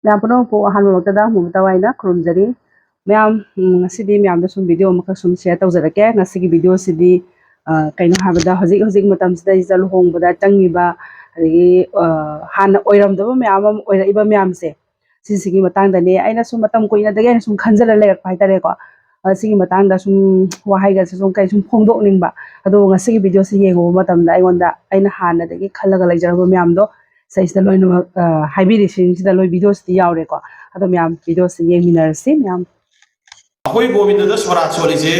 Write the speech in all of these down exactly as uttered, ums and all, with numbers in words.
ꯃꯌꯥꯝ ꯄꯨꯝꯅꯃꯛꯄꯨ ꯑꯍꯥꯟꯕꯃꯛꯇꯗ ꯑꯃꯨꯛ ꯇꯋꯥꯏꯅ ꯈꯨꯔꯨꯝꯖꯔꯤ꯫ ꯃꯌꯥꯝ, ꯎꯝ, ꯉꯁꯤꯗꯤ ꯃꯌꯥꯝꯗ ꯁꯨꯝ ꯚꯤꯗꯤꯑꯣ ꯑꯃꯈꯛ ꯁꯨꯝ ꯁꯤꯌꯔ ꯇꯧꯖꯔꯛꯀꯦ꯫ ꯉꯁꯤꯒꯤ ꯚꯤꯗꯤꯑꯣꯁꯤꯗꯤ, ꯑ, ꯀꯩꯅꯣ ꯍꯥꯏꯕꯗ, ꯍꯧꯖꯤꯛ ꯍꯧꯖꯤꯛ ꯃꯇꯝꯁꯤꯗꯩꯁꯤꯗ ꯂꯨꯍꯣꯡꯕꯗ ꯆꯪꯉꯤꯕ, ꯑꯗꯒꯤ, ꯑ, ꯍꯥꯟꯅ ꯑꯣꯏꯔꯝꯗꯕ ꯃꯌꯥꯝ ꯑꯃ ꯑꯣꯏꯔꯛꯏꯕ ꯃꯌꯥꯝꯁꯦ, ꯁꯤꯁꯤꯒꯤ ꯃꯇꯥꯡꯗꯅꯦ ꯑꯩꯅ ꯁꯨꯝ ꯃꯇꯝ ꯀꯨꯏꯅꯗꯒꯤ ꯑꯩꯅ ꯁꯨꯝ ꯈꯟꯖꯜꯂ ꯂꯩꯔꯛꯄ ꯍꯥꯏꯇꯥꯔꯦꯀꯣ꯫ ꯑ, ꯁꯤꯒꯤ ꯃꯇꯥꯡꯗ ꯁꯨꯝ ꯋꯥꯍꯩꯒꯁꯦ ꯁꯨꯝ ꯀꯩ ꯁꯨꯝ ꯐꯣꯡꯗꯣꯛꯅꯤꯡꯕ꯫ ꯑꯗꯣ ꯉꯁꯤꯒꯤ ꯚꯤꯗꯤꯑꯣꯁꯤ ꯌꯦꯡꯉꯨꯕ ꯃꯇꯝꯗ ꯑꯩꯉꯣꯟꯗ ꯑꯩꯅ ꯍꯥꯟꯅꯗꯒꯤ ꯈꯜꯂꯒ ꯂꯩꯖꯔꯝꯕ ꯃꯌꯥꯝꯗꯣ ꯁꯤꯗꯩꯁꯤꯗ ꯂꯣꯏꯅꯃꯛ, ꯑ, ꯍꯥꯏꯕꯤꯔꯤꯁꯤꯡꯁꯤꯗ ꯂꯣꯏ ꯚꯤꯗꯤꯑꯣꯁꯤꯗꯤ ꯌꯥꯎꯔꯦꯀꯣ꯫ ꯑꯗꯣ ꯃꯌꯥꯝ ꯚꯤꯗꯤꯑꯣꯁꯤ ꯌꯦꯡꯃꯤꯟꯅꯔꯁꯤ ꯃꯌꯥꯝ꯫ ꯑꯩꯈꯣꯏ ꯒꯣꯕꯤꯟꯗꯗ ꯁꯣꯔꯥꯠ ꯁꯣꯜꯂꯤꯁꯦ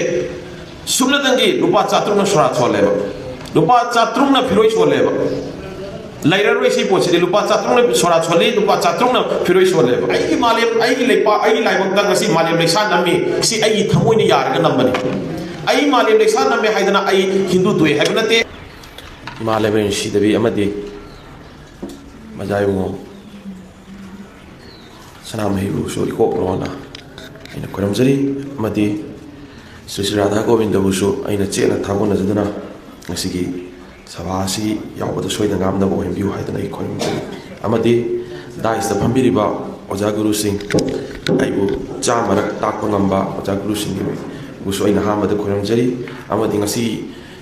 ꯁꯨꯞꯅꯇꯪꯒꯤ ꯂꯨꯄꯥ ꯆꯥꯇ꯭ꯔꯨꯛꯅ ꯁꯣꯔꯥꯠ ꯁꯣꯜꯂꯦꯕ꯫ ꯂꯨꯄꯥ ꯆꯥꯇ꯭ꯔꯨꯛꯅ ꯐꯤꯔꯣꯏ ꯁꯣꯜꯂꯦꯕ꯫ ꯂꯩꯔꯔꯣꯏ ꯁꯤ ꯄꯣꯠꯁꯤꯗꯤ꯫ ꯂꯨꯄꯥ ꯆꯥꯇ꯭ꯔꯨꯛꯅ ꯁꯣꯔꯥꯠ ꯁꯣꯜꯂꯤ, ꯂꯨꯄꯥ ꯆꯥꯇ꯭ꯔꯨꯛꯅ ꯐꯤꯔꯣꯏ ꯁꯣꯜꯂꯦꯕ꯫ ꯑꯩꯒꯤ ꯃꯥꯂꯦꯝ, ꯑꯩꯒꯤ ꯂꯩꯄꯥꯛ, ꯑꯩꯒꯤ ꯂꯥꯏꯕꯛꯇ ꯉꯁꯤ ꯃꯥꯂꯦꯝ ꯂꯩꯁꯥ ꯅꯝꯃꯤ꯫ ꯁꯤ ꯑꯩꯒꯤ ꯊꯃꯣꯏꯅ ꯌꯥꯔꯒ ꯅꯝꯕꯅꯤ꯫ ꯑꯩ ꯃꯥꯂꯦꯝ ꯂꯩꯁꯥ ꯅꯝꯃꯦ ꯍꯥꯏꯗꯅ ꯑꯩ ꯍꯤꯟꯗꯨ ꯇꯣꯛꯑꯦ ꯍꯥꯏꯕ ꯅꯠꯇꯦ꯫ ꯏꯃꯥ ꯂꯩꯃꯔꯦꯟ ꯁꯤꯗꯕꯤ ꯑꯃꯗꯤ ꯃꯖꯥ ꯏꯕꯨꯡꯉꯣ ꯁꯅꯥꯃꯍꯤꯕꯨꯁꯨ ꯏꯀꯣꯛ ꯂꯣꯟꯅ ꯑꯩꯅ ꯈꯣꯏꯔꯝꯖꯔꯤ, ꯑꯃꯗꯤ ꯁ꯭ꯔꯤ ꯁ꯭ꯔꯤ ꯔꯥꯙꯥ ꯒꯣꯕꯤꯟꯗꯕꯨꯁꯨ ꯑꯩꯅ ꯆꯦꯠꯅ ꯊꯥꯒꯣꯟꯅꯖꯗꯨꯅ ꯉꯁꯤꯒꯤ ꯁꯚꯥ ꯑꯁꯤ ꯌꯥꯎꯕꯗ ꯁꯣꯏꯗ ꯉꯥꯝꯗꯕ ꯑꯣꯏꯍꯟꯕꯤꯌꯨ ꯍꯥꯏꯗꯨꯅ ꯑꯩ ꯈꯣꯏꯔꯝꯖꯔꯤ꯫ ꯑꯃꯗꯤ ꯗꯥꯏꯁꯇ ꯐꯝꯕꯤꯔꯤꯕ ꯑꯣꯖꯥ ꯒꯨꯔꯨꯁꯤꯡ, ꯑꯩꯕꯨ ꯆꯥꯝꯃꯔꯛ ꯇꯥꯛꯄ ꯉꯝꯕ ꯑꯣꯖꯥ ꯒꯨꯔꯨꯁꯤꯡꯕꯨꯁꯨ ꯑꯩꯅ ꯑꯍꯥꯟꯕꯗ ꯈꯣꯏꯔꯝꯖꯔꯤ꯫ ꯑꯃꯗꯤ ꯉꯁꯤ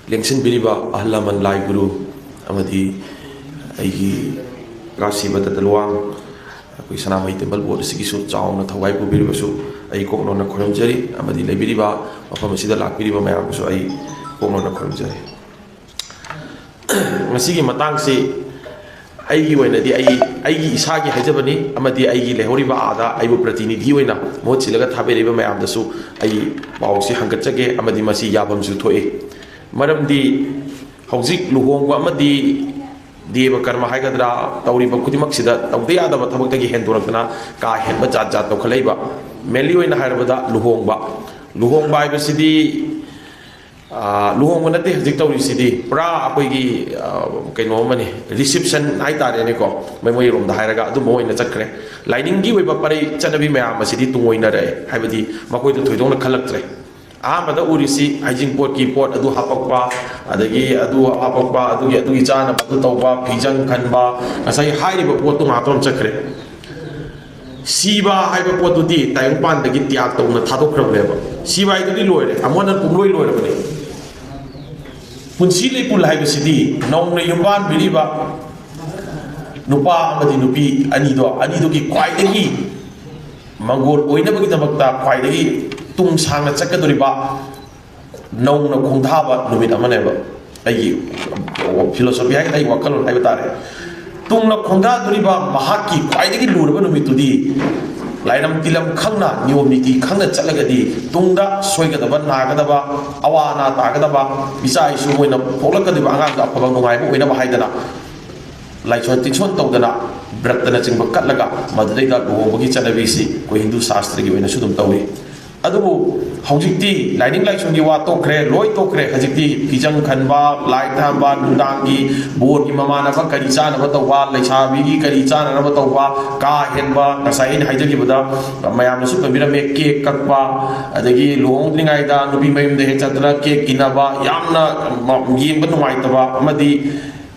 ꯂꯦꯡꯁꯤꯟꯕꯤꯔꯤꯕ ꯑꯍꯜ ꯂꯃꯟ, ꯂꯥꯏ ꯒꯨꯔꯨ, ꯑꯃꯗꯤ ꯑꯩꯒꯤ ꯀꯥꯁꯤꯕ ꯇꯇꯂꯨꯋꯥꯡ, ꯑꯩꯈꯣꯏ ꯁꯅꯥꯃꯍꯤ ꯇꯦꯝꯄꯜ ꯕꯣꯔꯗ ꯑꯁꯤꯒꯤꯁꯨ ꯆꯥꯎꯅ ꯊꯧꯒꯥꯏ ꯄꯨꯕꯤꯔꯤꯕꯁꯨ ꯑꯩ ꯀꯣꯛꯅꯣꯟꯅ ꯈꯨꯔꯨꯝꯖꯔꯤ꯫ ꯑꯃꯗꯤ ꯂꯩꯕꯤꯔꯤꯕ ꯃꯐꯝ ꯑꯁꯤꯗ ꯂꯥꯛꯄꯤꯔꯤꯕ ꯃꯌꯥꯝꯕꯨꯁꯨ ꯑꯩ ꯀꯣꯛꯅꯣꯟꯅ ꯈꯨꯔꯨꯝꯖꯔꯤ꯫ ꯉꯁꯤꯒꯤ ꯃꯇꯥꯡꯁꯤ ꯑꯩꯒꯤ ꯑꯣꯏꯅꯗꯤ ꯑꯩ, ꯑꯩꯒꯤ ꯏꯁꯥꯒꯤ ꯍꯥꯏꯖꯕꯅꯤ, ꯑꯃꯗꯤ ꯑꯩꯒꯤ ꯂꯩꯍꯧꯔꯤꯕ ꯑꯥꯗ ꯑꯩꯕꯨ ꯄ꯭ꯔꯇꯤꯅꯤꯙꯤ ꯑꯣꯏꯅ ꯃꯍꯨꯠ ꯁꯤꯜꯂꯒ ꯊꯥꯕꯤꯔꯛꯏꯕ ꯃꯌꯥꯝꯗꯁꯨ ꯑꯩ ꯄꯥꯎꯁꯤ ꯍꯪꯒꯠꯆꯒꯦ, ꯑꯃꯗꯤ ꯃꯁꯤ ꯌꯥꯐꯝꯁꯨ ꯊꯣꯛꯏ꯫ ꯃꯔꯝꯗꯤ ꯍꯧꯖꯤꯛ ꯂꯨꯍꯣꯡꯕ ꯑꯃꯗꯤ ꯗꯦꯕ ꯀꯔꯃ ꯍꯥꯏꯒꯗ꯭ꯔꯥ, ꯇꯧꯔꯤꯕ ꯈꯨꯗꯤꯡꯃꯛꯁꯤꯗ ꯇꯧꯗ ꯌꯥꯗꯕ ꯊꯕꯛꯇꯒꯤ ꯍꯦꯟꯗꯣꯔꯛꯇꯅ ꯀꯥ ꯍꯦꯟꯕ ꯖꯥꯠ ꯖꯥꯠ ꯇꯧꯈꯠꯂꯛꯏꯕ꯫ ꯃꯦꯟꯂꯤ ꯑꯣꯏꯅ ꯍꯥꯏꯔꯕꯗ ꯂꯨꯍꯣꯡꯕ, ꯂꯨꯍꯣꯡꯕ ꯍꯥꯏꯕꯁꯤꯗꯤ, ꯑꯥ, ꯂꯨꯍꯣꯡꯕ ꯅꯠꯇꯦ ꯍꯧꯖꯤꯛ ꯇꯧꯔꯤꯁꯤꯗꯤ, ꯄꯨꯔꯥ ꯑꯩꯈꯣꯏꯒꯤ, ꯑꯥ, ꯀꯩꯅꯣ ꯑꯃꯅꯤ, ꯔꯤꯁꯤꯞꯁꯟ ꯍꯥꯏꯇꯥꯔꯦꯅꯦꯀꯣ, ꯃꯩꯃꯣꯏꯔꯣꯝꯗ ꯍꯥꯏꯔꯒ ꯑꯗꯨꯝꯕ ꯑꯣꯏꯅ ꯆꯠꯈ꯭ꯔꯦ꯫ ꯂꯥꯏꯅꯤꯡꯒꯤ ꯑꯣꯏꯕ ꯄꯔꯩ ꯆꯠꯅꯕꯤ ꯃꯌꯥꯝ ꯑꯁꯤꯗꯤ ꯇꯨꯡꯑꯣꯏꯅꯔꯛꯑꯦ, ꯍꯥꯏꯕꯗꯤ ꯃꯈꯣꯏꯗ ꯊꯣꯏꯗꯣꯛꯅ ꯈꯜꯂꯛꯇ꯭ꯔꯦ꯫ ꯑꯍꯥꯟꯕꯗ ꯎꯔꯤꯁꯤ ꯍꯩꯖꯤꯡꯄꯣꯠꯀꯤ ꯄꯣꯠ ꯑꯗꯨ ꯍꯥꯄꯛꯄ, ꯑꯗꯒꯤ ꯑꯗꯨ ꯍꯥꯄꯛꯄ, ꯑꯗꯨꯒꯤ, ꯑꯗꯨꯒꯤ ꯆꯥꯅꯕ ꯑꯗꯨ ꯇꯧꯕ, ꯐꯤꯖꯪ ꯈꯟꯕ, ꯉꯁꯥꯏ ꯍꯥꯏꯔꯤꯕ ꯄꯣꯠꯇꯨ ꯉꯥꯛꯇ ꯑꯗꯨꯝ ꯆꯠꯈ꯭ꯔꯦ꯫ ꯁꯤꯕ ꯍꯥꯏꯕ ꯄꯣꯠꯇꯨꯗꯤ ꯇꯥꯏꯕꯪꯄꯥꯟꯗꯒꯤ ꯇ꯭ꯌꯥꯒ ꯇꯧꯅ ꯊꯥꯗꯣꯛꯈ꯭ꯔꯕꯅꯦꯕ꯫ ꯁꯤꯕ ꯍꯥꯏꯗꯨꯗꯤ ꯂꯣꯏꯔꯦ, ꯑꯃꯨꯛ ꯍꯟꯅ ꯄꯨꯡꯂꯣꯏ ꯂꯣꯏꯔꯕꯅꯦ꯫ ꯄꯨꯟꯁꯤ ꯂꯩꯄꯨꯟ ꯍꯥꯏꯕꯁꯤꯗꯤ ꯅꯧꯅ ꯌꯨꯝ ꯄꯥꯟꯕꯤꯔꯤꯕ ꯅꯨꯄꯥ ꯑꯃꯗꯤ ꯅꯨꯄꯤ ꯑꯅꯤꯗꯣ, ꯑꯅꯤꯗꯨꯒꯤ ꯈ꯭ꯋꯥꯏꯗꯒꯤ ꯃꯪꯒꯣꯜ ꯑꯣꯏꯅꯕꯒꯤꯗꯃꯛꯇ ꯈ꯭ꯋꯥꯏꯗꯒꯤ ꯇꯨꯡ ꯁꯥꯡꯅ ꯆꯠꯀꯗꯧꯔꯤꯕ, ꯅꯧꯅ ꯈꯣꯡꯊꯥꯕ ꯅꯨꯃꯤꯠ ꯑꯃꯅꯦꯕ꯫ ꯑꯩꯒꯤ philosophy ꯍꯥꯏꯒꯗ꯭ꯔꯥ, ꯑꯩꯒꯤ ꯋꯥꯈꯜꯂꯣꯟ ꯍꯥꯏꯕ ꯇꯥꯔꯦ꯫ ꯇꯨꯡꯅ ꯈꯣꯡꯗꯥꯗꯣꯔꯤꯕ ꯃꯍꯥꯛꯀꯤ ꯈ꯭ꯋꯥꯏꯗꯒꯤ ꯂꯨꯔꯕ ꯅꯨꯃꯤꯠꯇꯨꯗꯤ ꯂꯥꯏꯔꯝ ꯇꯤꯂꯝ ꯈꯪꯅ, ꯅꯤꯌꯣꯝ ꯅꯤꯇꯤ ꯈꯪꯅ ꯆꯠꯂꯒꯗꯤ, ꯇꯨꯡꯗ ꯁꯣꯏꯒꯗꯕ, ꯅꯥꯒꯗꯕ, ꯑꯋꯥ ꯑꯅꯥ ꯇꯥꯒꯗꯕ, ꯏꯆꯥ ꯏꯁꯨ ꯃꯣꯏꯅ ꯄꯣꯛꯂꯛꯀꯗꯧꯔꯤꯕ ꯑꯉꯥꯡꯗꯣ ꯑꯐꯕ ꯅꯨꯡꯉꯥꯏꯕ ꯑꯣꯏꯅꯕ ꯍꯥꯏꯗꯅ ꯂꯥꯏꯁꯣꯟ ꯇꯤꯟꯁꯣꯟ ꯇꯧꯗꯅ, ꯕ꯭ꯔꯠꯇꯅꯆꯤꯡꯕ ꯀꯠꯂꯒ ꯃꯗꯨꯗꯩꯗ ꯂꯨꯍꯣꯡꯕꯒꯤ ꯆꯠꯅꯕꯤꯁꯤ ꯑꯩꯈꯣꯏ ꯍꯤꯟꯗꯨ ꯁꯥꯁꯇ꯭ꯔꯒꯤ ꯑꯣꯏꯅꯁꯨ ꯑꯗꯨꯝ ꯇꯧꯏ꯫ ꯑꯗꯨꯕꯨ ꯍꯧꯖꯤꯛꯇꯤ ꯂꯥꯏꯅꯤꯡ ꯂꯥꯏꯁꯣꯟꯒꯤ ꯋꯥ ꯇꯣꯛꯈ꯭ꯔꯦ, ꯂꯣꯏ ꯇꯣꯛꯈ꯭ꯔꯦ꯫ ꯍꯧꯖꯤꯛꯇꯤ ꯐꯤꯖꯪ ꯈꯟꯕ, ꯂꯥꯏ ꯊꯥꯟꯕ, ꯅꯨꯡꯗꯥꯡꯒꯤ ꯕꯣꯔꯒꯤ ꯃꯃꯥꯟꯅꯕ ꯀꯔꯤ ꯆꯥꯅꯕ ꯇꯧꯕ, ꯂꯩꯁꯥꯕꯤꯒꯤ ꯀꯔꯤ ꯆꯥꯅꯅꯕ ꯇꯧꯕ, ꯀꯥ ꯍꯦꯟꯕ, ꯉꯁꯥꯏ ꯑꯩꯅ ꯍꯥꯏꯖꯈꯤꯕꯗ ꯃꯌꯥꯝꯅꯁꯨ ꯄꯟꯕꯤꯔꯝꯃꯦ, ꯀꯦꯛ ꯀꯛꯄ, ꯑꯗꯒꯤ ꯂꯨꯍꯣꯡꯗ꯭ꯔꯤꯉꯩꯗ ꯅꯨꯄꯤ ꯃꯌꯨꯝꯗ ꯍꯦꯛ ꯆꯠꯇꯅ ꯀꯦꯛ ꯏꯟꯅꯕ, ꯌꯥꯝꯅ ꯌꯦꯡꯕ ꯅꯨꯡꯉꯥꯏꯇꯕ ꯑꯃꯗꯤ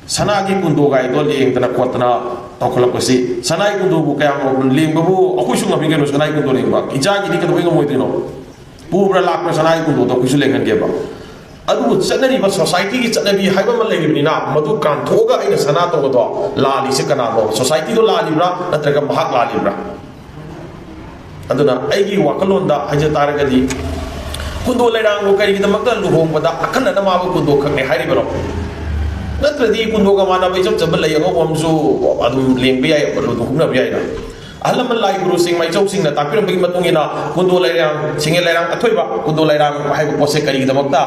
ꯁꯅꯥꯒꯤ ꯀꯨꯟꯗꯣꯒꯥꯏꯗꯣ ꯂꯦꯡꯗꯅ ꯈꯣꯠꯇꯅ ꯇꯧꯈꯠꯂꯛꯄꯁꯤ, ꯁꯅꯥꯒꯤ ꯀꯨꯟꯗꯣꯕꯨ ꯀꯌꯥꯝ ꯂꯦꯡꯕꯕꯨ ꯑꯩꯈꯣꯏꯁꯨ ꯉꯝꯃꯤ ꯀꯩꯅꯣ꯫ ꯁꯅꯥꯒꯤ ꯀꯨꯟꯗꯣ ꯂꯦꯡꯕ ꯏꯆꯥꯒꯤꯗꯤ ꯀꯩꯗꯧꯕꯩ ꯉꯝꯃꯣꯏꯗꯣꯏꯅꯣ? ꯄꯨꯕ꯭ꯔꯥ ꯂꯥꯛꯄ꯭ꯔꯥ ꯁꯅꯥꯒꯤ ꯀꯨꯟꯗꯣꯗꯣ ꯑꯩꯈꯣꯏꯁꯨ ꯂꯦꯡꯍꯟꯒꯦꯕ꯫ ꯑꯗꯨꯕꯨ ꯆꯠꯅꯔꯤꯕ ꯁꯣꯁꯥꯏꯇꯤꯒꯤ ꯆꯠꯅꯕꯤ ꯍꯥꯏꯕ ꯑꯃ ꯂꯩꯔꯤꯕꯅꯤꯅ, ꯃꯗꯨ ꯀꯥꯟꯊꯣꯛꯑꯒ ꯑꯩꯅ ꯁꯅꯥ ꯇꯧꯕꯗꯣ ꯂꯥꯜꯂꯤꯁꯦ ꯀꯅꯥꯅꯣ? ꯁꯣꯁꯥꯏꯇꯤꯗꯣ ꯂꯥꯜꯂꯤꯕ꯭ꯔꯥ, ꯅꯠꯇ꯭ꯔꯒ ꯃꯍꯥꯛ ꯂꯥꯜꯂꯤꯕ꯭ꯔꯥ? ꯑꯗꯨꯅ ꯑꯩꯒꯤ ꯋꯥꯈꯜꯂꯣꯟꯗ ꯍꯥꯏꯖ ꯇꯥꯔꯒꯗꯤ, ꯀꯨꯟꯗꯣ ꯂꯩꯔꯥꯡꯕꯨ ꯀꯔꯤꯒꯤꯗꯃꯛꯇ ꯂꯨꯍꯣꯡꯕꯗ ꯑꯈꯟꯅꯅ ꯃꯥꯕꯨ ꯀꯨꯟꯗꯣ ꯈꯛꯅꯦ ꯍꯥꯏꯔꯤꯕꯅꯣ? ꯅꯠꯇ꯭ꯔꯗꯤ ꯀꯨꯟꯗꯣꯒ ꯃꯥꯟꯅꯕ ꯏꯆꯝ ꯆꯝꯕ ꯂꯩ ꯑꯉꯧꯕ ꯑꯃꯁꯨ ꯑꯗꯨꯝ ꯂꯦꯡꯕ ꯌꯥꯏ, ꯂꯨꯍꯣꯡꯅꯕ ꯌꯥꯏꯅ꯫ ꯑꯍꯜ ꯂꯃꯟ ꯂꯥꯏ ꯒꯨꯔꯨꯁꯤꯡ, ꯃꯥꯏꯆꯧꯁꯤꯡꯅ ꯇꯥꯛꯄꯤꯔꯝꯕꯒꯤ ꯃꯇꯨꯡ ꯏꯟꯅ, ꯀꯨꯟꯗꯣ ꯂꯩꯔꯥꯡ, ꯁꯤꯡꯉꯦ ꯂꯩꯔꯥꯡ ꯑꯊꯣꯏꯕ ꯀꯨꯟꯗꯣ ꯂꯩꯔꯥꯡ ꯍꯥꯏꯕ ꯄꯣꯠꯁꯦ ꯀꯔꯤꯒꯤꯗꯃꯛꯇ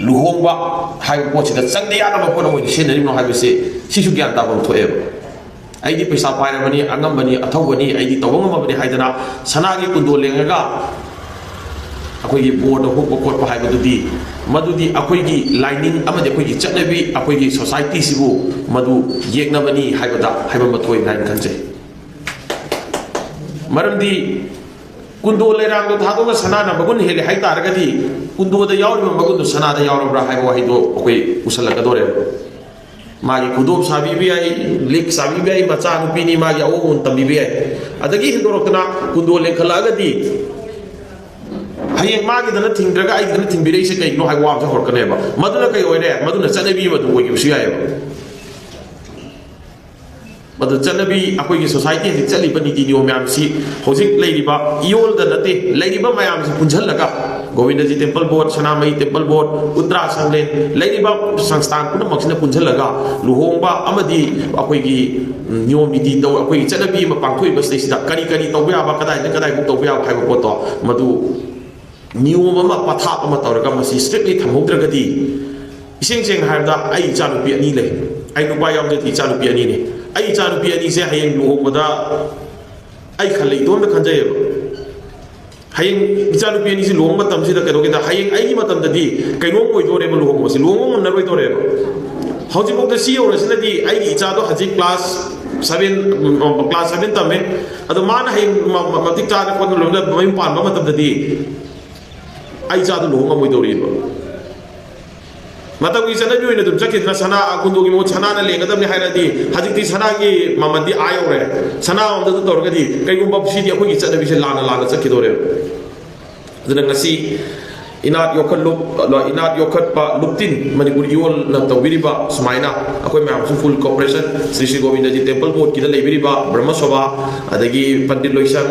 ꯂꯨꯍꯣꯡꯕ ꯍꯥꯏꯕ ꯄꯣꯠꯁꯤꯗ ꯆꯪꯗ ꯌꯥꯗꯕ ꯄꯣꯠ ꯑꯃ ꯑꯣꯏꯅ ꯁꯤꯖꯤꯟꯅꯔꯤꯕꯅꯣ ꯍꯥꯏꯕꯁꯦ, ꯁꯤꯁꯨ ꯒ꯭ꯌꯥꯟ ꯇꯥꯐꯝ ꯊꯣꯛꯑꯦꯕ꯫ ꯑꯩꯗꯤ ꯄꯩꯁꯥ ꯄꯥꯏꯔꯕꯅꯤ, ꯑꯉꯝꯕꯅꯤ, ꯑꯊꯧꯕꯅꯤ, ꯑꯩꯗꯤ ꯇꯧꯕ ꯉꯝꯃꯕꯅꯤ ꯍꯥꯏꯗꯅ ꯁꯅꯥꯒꯤ ꯀꯨꯟꯗꯣ ꯂꯦꯡꯉꯒ ꯑꯩꯈꯣꯏꯒꯤ ꯕꯣꯔꯗ ꯍꯨꯛꯄ ꯈꯣꯠꯄ ꯍꯥꯏꯕꯗꯨꯗꯤ, ꯃꯗꯨꯗꯤ ꯑꯩꯈꯣꯏꯒꯤ ꯂꯥꯏꯅꯤꯡ ꯑꯃꯗꯤ ꯑꯩꯈꯣꯏꯒꯤ ꯆꯠꯅꯕꯤ, ꯑꯩꯈꯣꯏꯒꯤ ꯁꯣꯁꯥꯏꯇꯤꯁꯤꯕꯨ ꯃꯗꯨ ꯌꯦꯛꯅꯕꯅꯤ ꯍꯥꯏꯕꯗ ꯍꯥꯏꯕ ꯑꯃ ꯊꯣꯛꯏ ꯍꯥꯏꯅ ꯈꯟꯖꯩ꯫ ꯃꯔꯝꯗꯤ ꯀꯨꯟꯗꯣ ꯂꯩꯔꯥꯡꯗꯣ ꯊꯥꯗꯣꯛꯑꯒ ꯁꯅꯥꯅ ꯃꯒꯨꯟ ꯍꯦꯜꯂꯦ ꯍꯥꯏ ꯇꯥꯔꯒꯗꯤ, ꯀꯨꯟꯗꯣꯗ ꯌꯥꯎꯔꯤꯕ ꯃꯒꯨꯟꯗꯣ ꯁꯅꯥꯗ ꯌꯥꯎꯔꯕ꯭ꯔꯥ ꯍꯥꯏꯕ ꯋꯥꯍꯩꯗꯣ ꯑꯩꯈꯣꯏ ꯎꯁꯜꯂꯛꯀꯗꯧꯔꯦꯕ꯫ ꯃꯥꯒꯤ ꯈꯨꯗꯣꯞ ꯁꯥꯕꯤꯕ ꯌꯥꯏ, ꯂꯤꯛ ꯁꯥꯕꯤꯕ ꯌꯥꯏ, ꯃꯆꯥꯅꯨꯄꯤꯅꯤ, ꯃꯥꯒꯤ ꯑꯑꯣꯟꯕ ꯇꯝꯕꯤꯕ ꯌꯥꯏ꯫ ꯑꯗꯒꯤ ꯍꯦꯟꯗꯣꯔꯛꯇꯅ ꯀꯨꯟꯗꯣ ꯂꯦꯡꯈꯠꯂꯛꯑꯒꯗꯤ ꯍꯌꯦꯡ ꯃꯥꯒꯤꯗꯅ ꯊꯤꯡꯗ꯭ꯔꯒ ꯑꯩꯒꯤꯗꯅ ꯊꯤꯡꯕꯤꯔꯛꯏꯁꯦ ꯀꯩꯒꯤꯅꯣ ꯍꯥꯏꯕ ꯋꯥ ꯑꯃꯁꯨ ꯍꯧꯔꯛꯀꯅꯦꯕ꯫ ꯃꯗꯨꯅ ꯀꯩ ꯑꯣꯏꯔꯦ? ꯃꯗꯨꯅ ꯆꯠꯅꯕꯤ ꯑꯃ ꯑꯗꯨꯝ ꯑꯣꯏꯈꯤꯕꯁꯨ ꯌꯥꯏꯑꯕ꯫ ꯃꯗꯨ ꯆꯠꯅꯕꯤ, ꯑꯩꯈꯣꯏꯒꯤ ꯁꯣꯁꯥꯏꯇꯤ ꯍꯧꯖꯤꯛ ꯆꯠꯂꯤꯕ ꯅꯤꯇꯤ ꯅꯤꯌꯣꯝ ꯃꯌꯥꯝꯁꯤ, ꯍꯧꯖꯤꯛ ꯂꯩꯔꯤꯕ ꯏꯌꯣꯜꯗ ꯅꯠꯇꯦ, ꯂꯩꯔꯤꯕ ꯃꯌꯥꯝꯁꯤ ꯄꯨꯟꯁꯤꯜꯂꯒ, ꯒꯣꯕꯤꯟꯗꯖꯤ ꯇꯦꯝꯄꯜ ꯕꯣꯔꯗ, ꯁꯅꯥꯃꯍꯤ ꯇꯦꯝꯄꯜ ꯕꯣꯔꯗ, ꯎꯠꯇ꯭ꯔꯥ ꯁꯪꯂꯦꯟ, ꯂꯩꯔꯤꯕ ꯁꯪꯁꯊꯥꯟ ꯄꯨꯝꯅꯃꯛꯁꯤꯅ ꯄꯨꯟꯁꯤꯜꯂꯒ ꯂꯨꯍꯣꯡꯕ ꯑꯃꯗꯤ ꯑꯩꯈꯣꯏꯒꯤ ꯅꯤꯌꯣꯝ ꯅꯤꯇꯤ ꯇꯧ-, ꯑꯩꯈꯣꯏꯒꯤ ꯆꯠꯅꯕꯤ ꯑꯃ ꯄꯥꯡꯊꯣꯛꯏꯕꯁꯤꯗꯩꯁꯤꯗ ꯀꯔꯤ ꯀꯔꯤ ꯇꯧꯕ ꯌꯥꯕ, ꯀꯗꯥꯏꯗ ꯀꯗꯥꯏꯐꯥꯎ ꯇꯧꯕ ꯌꯥꯕ ꯍꯥꯏꯕ ꯄꯣꯠꯇꯣ, ꯃꯗꯨ ꯅꯤꯌꯣꯝ ꯑꯃ, ꯄꯊꯥꯞ ꯑꯃ ꯇꯧꯔꯒ ꯃꯁꯤ strictly ꯊꯝꯍꯧꯗ꯭ꯔꯒꯗꯤ, ꯏꯁꯦꯡ ꯁꯦꯡꯅ ꯍꯥꯏꯔꯕꯗ, ꯑꯩ ꯏꯆꯥꯅꯨꯄꯤ ꯑꯅꯤ ꯂꯩ꯫ ꯑꯩ ꯅꯨꯄꯥ ꯌꯥꯎꯖꯗꯦ, ꯏꯆꯥꯅꯨꯄꯤ ꯑꯅꯤꯅꯤ꯫ ꯑꯩ ꯏꯆꯥꯅꯨꯄꯤ ꯑꯅꯤꯁꯦ ꯍꯌꯦꯡ ꯂꯨꯍꯣꯡꯕꯗ ꯑꯩ ꯈꯜꯂꯦ, ꯏꯇꯣꯝꯇ ꯈꯟꯖꯩꯌꯦꯕ꯫ ꯍꯌꯦꯡ ꯏꯆꯥꯅꯨꯄꯤ ꯑꯅꯤꯁꯤ ꯂꯨꯍꯣꯡꯕ ꯃꯇꯝꯁꯤꯗ ꯀꯩꯗꯧꯒꯦꯗ, ꯍꯌꯦꯡ ꯑꯩꯒꯤ ꯃꯇꯝꯗꯗꯤ ꯀꯩꯅꯣꯝ ꯑꯣꯏꯗꯣꯔꯦꯕ, ꯂꯨꯍꯣꯡꯕꯁꯤ ꯂꯨꯍꯣꯡꯕ ꯉꯝꯅꯔꯣꯏꯗꯣꯔꯦꯕ꯫ ꯍꯧꯖꯤꯛꯐꯥꯎꯗ ꯁꯤ ꯌꯧꯔꯁꯤꯅꯗꯤ ꯑꯩꯒꯤ ꯏꯆꯥꯗꯣ ꯍꯧꯖꯤꯛ class seven, class seven ꯇꯝꯃꯦ꯫ ꯑꯗꯣ ꯃꯥꯅ ꯍꯌꯦꯡ ꯃ-, ꯃ-, ꯃꯇꯤꯛ ꯆꯥꯅ ꯈꯣꯠꯅ ꯂꯣꯏꯅ ꯃꯌꯨꯝ ꯄꯥꯟꯕ ꯃꯇꯝꯗꯗꯤ ꯑꯩ ꯏꯆꯥꯗꯣ ꯂꯨꯍꯣꯡ ꯉꯝꯃꯣꯏꯗꯧꯔꯤꯕ꯫ ꯃꯇꯝꯒꯤ ꯆꯠꯅꯕꯤ ꯑꯣꯏꯅ ꯑꯗꯨꯝ ꯆꯠꯈꯤꯗꯅ ꯁꯅꯥ, ꯀꯨꯟꯗꯣꯒꯤ ꯃꯍꯨꯠ ꯁꯅꯥꯅ ꯂꯦꯡꯒꯗꯕꯅꯤ ꯍꯥꯏꯔꯗꯤ, ꯍꯧꯖꯤꯛꯇꯤ ꯁꯅꯥꯒꯤ ꯃꯃꯜꯗꯤ ꯑꯥ ꯌꯧꯔꯦ꯫ ꯁꯅꯥ ꯑꯃꯗ ꯑꯗꯨ ꯇꯧꯔꯒꯗꯤ ꯀꯩꯒꯨꯝꯕ ꯁꯤꯗꯤ ꯑꯩꯈꯣꯏꯒꯤ ꯆꯠꯅꯕꯤꯁꯦ ꯂꯥꯟꯅ ꯂꯥꯟꯅ ꯆꯠꯈꯤꯗꯣꯔꯦꯕ꯫ ꯑꯗꯨꯅ ꯉꯁꯤ ꯏꯅꯥꯠ ꯌꯣꯛꯈꯠꯂꯨꯞ-, ꯏꯅꯥꯠ ꯌꯣꯛꯈꯠꯄ ꯂꯨꯞꯇꯤꯟ ꯃꯅꯤꯄꯨꯔ ꯏꯌꯣꯜꯅ ꯇꯧꯕꯤꯔꯤꯕ ꯁꯨꯃꯥꯏꯅ ꯑꯩꯈꯣꯏ ꯃꯌꯥꯝꯁꯨ full cooperation, Shri Shri Govindaji temple ꯕꯣꯔꯗꯀꯤꯗ ꯂꯩꯕꯤꯔꯤꯕ ꯕ꯭ꯔꯍ꯭ꯃ ꯁꯣꯚꯥ, ꯑꯗꯒꯤ ꯄꯟꯗꯤꯠ ꯂꯣꯏꯁꯪ,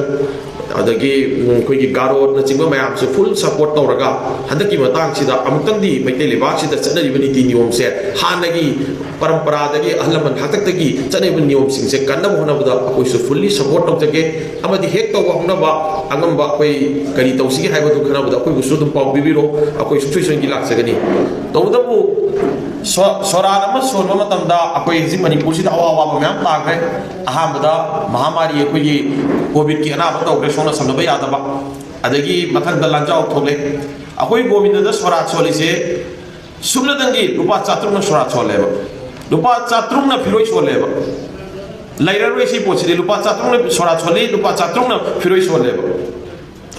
ꯑꯗꯒꯤ, ꯎꯝ, ꯑꯩꯈꯣꯏꯒꯤ ꯒꯥꯔꯣꯅꯆꯤꯡꯕ ꯃꯌꯥꯝꯁꯦ full support ꯇꯧꯔꯒ, ꯍꯟꯗꯛꯀꯤ ꯃꯇꯥꯡꯁꯤꯗ ꯑꯃꯨꯛꯇꯪꯗꯤ ꯃꯩꯇꯩ ꯂꯩꯕꯥꯛꯁꯤꯗ ꯆꯠꯅꯔꯤꯕ ꯅꯤꯇꯤ ꯅꯤꯌꯣꯝꯁꯦ, ꯍꯥꯟꯅꯒꯤ ꯄꯔꯝꯄꯔꯥꯗꯒꯤ, ꯑꯍꯜ ꯂꯃꯟ ꯍꯥꯛꯇꯛꯇꯒꯤ ꯆꯠꯅꯔꯤꯕ ꯅꯤꯌꯣꯝꯁꯤꯡꯁꯦ ꯀꯟꯅꯕ ꯍꯣꯠꯅꯕꯗ ꯑꯩꯈꯣꯏꯁꯨ fully support ꯇꯧꯖꯒꯦ꯫ ꯑꯃꯗꯤ ꯍꯦꯛ ꯇꯧꯕ ꯍꯧꯅꯕ ꯑꯉꯝꯕ ꯑꯩꯈꯣꯏ ꯀꯔꯤ ꯇꯧꯁꯤꯒꯦ ꯍꯥꯏꯕꯗꯨ ꯈꯟꯅꯕꯗ ꯑꯩꯈꯣꯏꯕꯨꯁꯨ ꯑꯗꯨꯝ ꯄꯥꯎ ꯄꯤꯕꯤꯔꯣ, ꯑꯩꯈꯣꯏ ꯁꯨꯡꯁꯣꯏ ꯁꯣꯏꯗꯅ ꯂꯥꯛꯆꯒꯅꯤ꯫ ꯇꯧꯕꯇꯕꯨ ꯁꯣ-, ꯁꯣꯔꯥꯠ ꯑꯃ ꯁꯣꯟꯕ ꯃꯇꯝꯗ ꯑꯩꯈꯣꯏ ꯍꯧꯖꯤꯛ ꯃꯅꯤꯄꯨꯔꯁꯤꯗ ꯑꯋꯥ ꯑꯋꯥꯕ ꯃꯌꯥꯝ ꯇꯥꯈ꯭ꯔꯦ꯫ ꯑꯍꯥꯟꯕꯗ ꯃꯍꯥꯃꯥꯔꯤ, ꯑꯩꯈꯣꯏꯒꯤ ꯀꯣꯚꯤꯗꯀꯤ ꯑꯅꯥꯕ ꯇꯧꯈ꯭ꯔꯦ, ꯁꯣꯛꯅ ꯁꯝꯅꯕ ꯌꯥꯗꯕ꯫ ꯑꯗꯒꯤ ꯃꯊꯪꯗ ꯂꯥꯟꯖꯥꯎ ꯊꯣꯛꯂꯦ꯫ ꯑꯩꯈꯣꯏ ꯒꯣꯕꯤꯟꯗꯗ ꯁꯣꯔꯥꯠ ꯁꯣꯜꯂꯤꯁꯦ ꯁꯨꯞꯅꯇꯪꯒꯤ ꯂꯨꯄꯥ ꯆꯥꯇ꯭ꯔꯨꯛꯅ ꯁꯣꯔꯥꯠ ꯁꯣꯜꯂꯦꯕ, ꯂꯨꯄꯥ ꯆꯥꯇ꯭ꯔꯨꯛꯅ ꯐꯤꯔꯣꯏ ꯁꯣꯜꯂꯦꯕ꯫ ꯂꯩꯔꯔꯣꯏ ꯁꯤ ꯄꯣꯠꯁꯤꯗꯤ꯫ ꯂꯨꯄꯥ ꯆꯥꯇ꯭ꯔꯨꯛꯅ ꯁꯣꯔꯥꯠ ꯁꯣꯜꯂꯤ, ꯂꯨꯄꯥ ꯆꯥꯇ꯭ꯔꯨꯛꯅ ꯐꯤꯔꯣꯏ ꯁꯣꯜꯂꯦꯕ꯫